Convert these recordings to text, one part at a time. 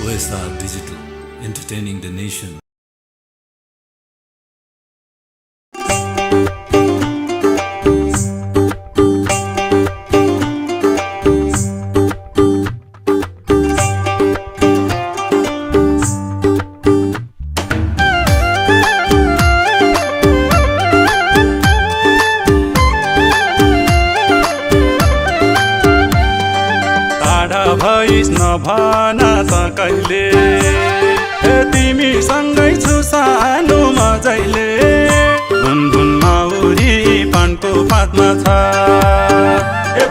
OSR Digital, entertaining the nation. भइस नभना त कहिले तिमी सँगै छु सानो मजैले भुनभुन माउरी पानको पातमा छ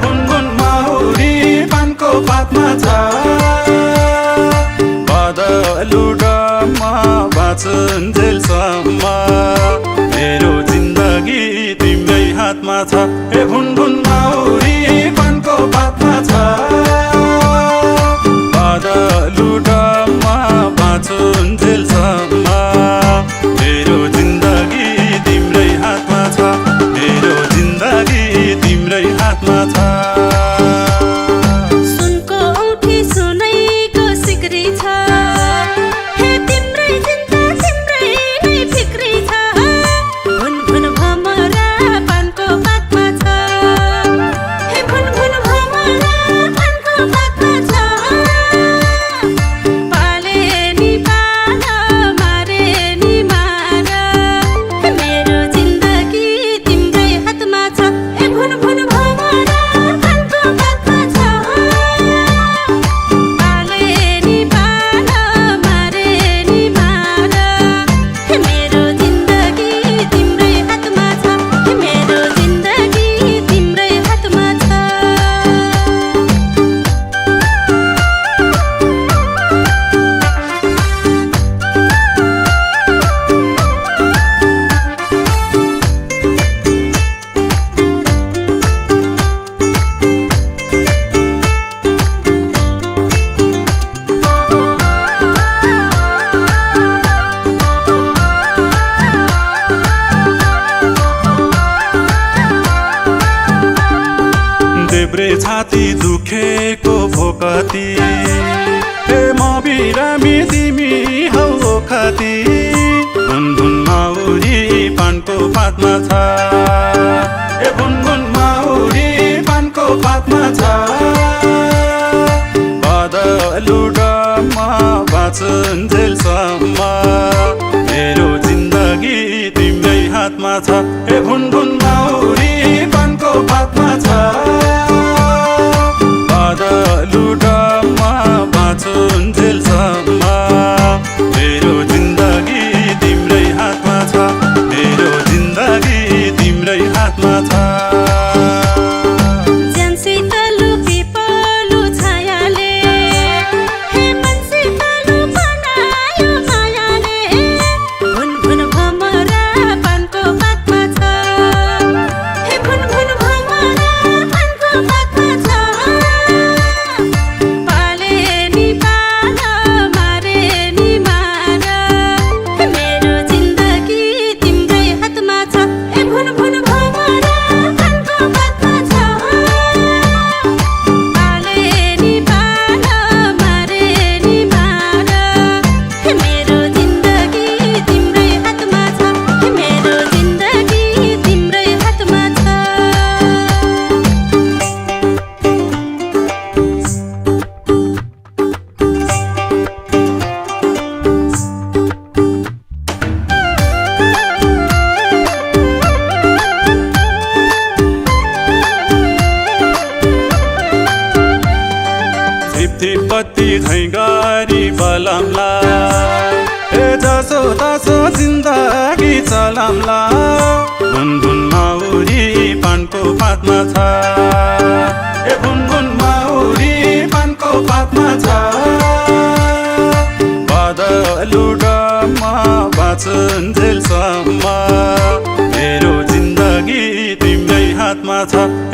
भुनभुन माउरी पानको पातमा छ बदलु डममा बाँचुन्जेलसम्म मेरो जिन्दगी तिम्रै हातमा छ भुनभुन माउरी पानको पातमा छ लुडमा बाँचुन्जेलसम्म मेरो जिन्दगी तिम्रै हातमा छ मेरो जिन्दगी तिम्रै हातमा छ सुनको औँठी सुनैको सिक्री छ हे तिम्रै चिन्ता तिम्रै नै फिक्री छ भुनभुन भमरा पानको पातमा छ हे भुनभुन भमरा पानको पातमा छ देब्रे छाती दुखेको भोकती म बिरामी तिमी हौ ओखती भुनभुन माउरी पानको पातमा छ भुनभुन माउरी पानको पातमा छ बदलु डममा बाँचुन्जेलसम्म मेरो जिन्दगी तिम्रै हातमा छ भुनभुन माउरी पानको पातमा छ लुडमा बाँचुन्जेलसम्म मेरो जिन्दगी तिम्रै हातमा छ मेरो जिन्दगी तिम्रै हातमा छ पति झैँ गरी बलमला जसो तसो जिन्दगी चलामला भुनभुन माउरी पानको पातमा छ भुनभुन माउरी पानको पातमा छ बदलु डममा बाँचुन्जेलसम्म मेरो जिन्दगी तिम्रै हातमा छ